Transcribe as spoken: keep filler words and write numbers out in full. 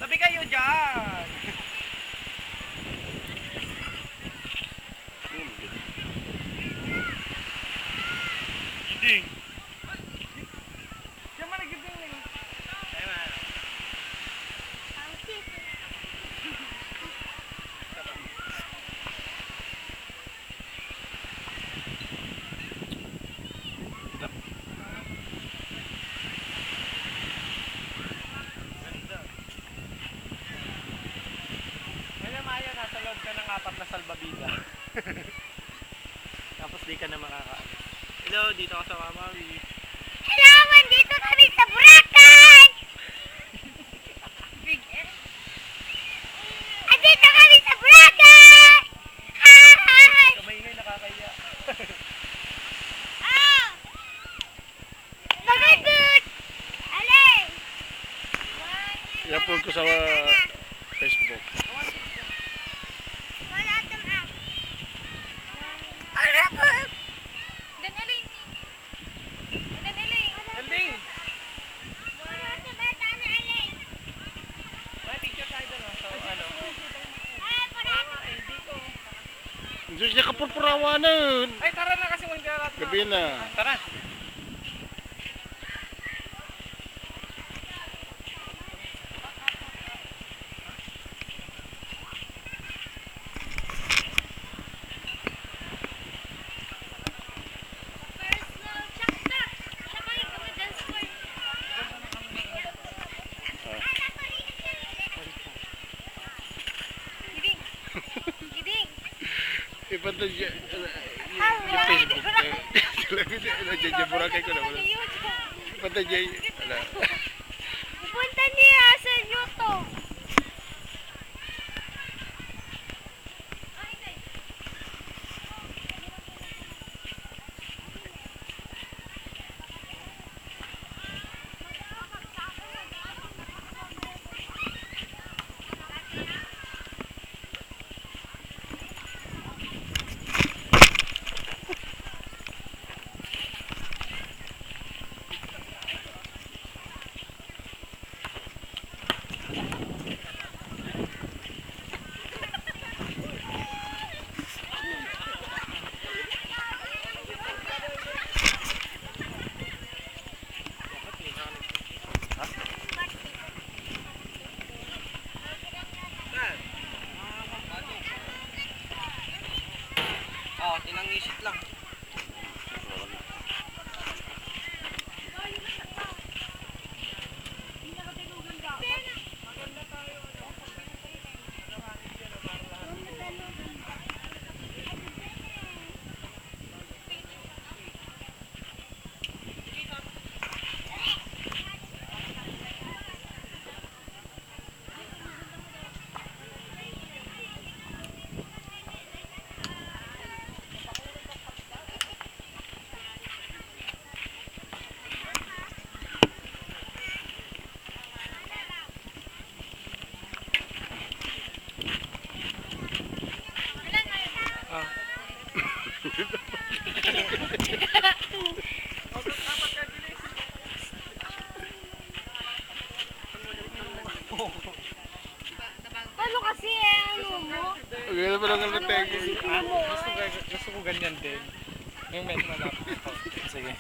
Tabi kayo dyan! Ding! Diyan mo nagiging. Ganda. Kaya Maya, nasa loob ka ng apat na salbabida. Tapos di ka na makakaalis. Hello, dito ako sa Mamawi. Hello, nandito kami sa Boracay! Big L. Andito kami sa Boracay! Hi! Kamay nga, nakakahiya. Ah! Pagod! Alay! I-upload ko sa, uh, Facebook. Wala itong app. Ano po? Dan, alay. Dan, alay. Galing! Wala itong bata na, alay. May picture tayo doon, oh. So, ano? Ay, para. Ah, eh, dito. Diyos niya, kapurpurawanan. Ay, tara na kasi, Monday, tara. Gabi na. Tara. Ipantay niya, ala, yung, yung Facebook, eh. Ala, diyan, diyan, Boracay ko na, wala. Ipantay niya, ala. Ipunta niya sa YouTube. Oh, tinangisit lang. Ah. Paano kasi, eh, ano mo? Ang ganda pala ng Ano lategi. Kasi mo? Gusto ko, gusto ko ganyan din. Yung medyo malapit. Sige.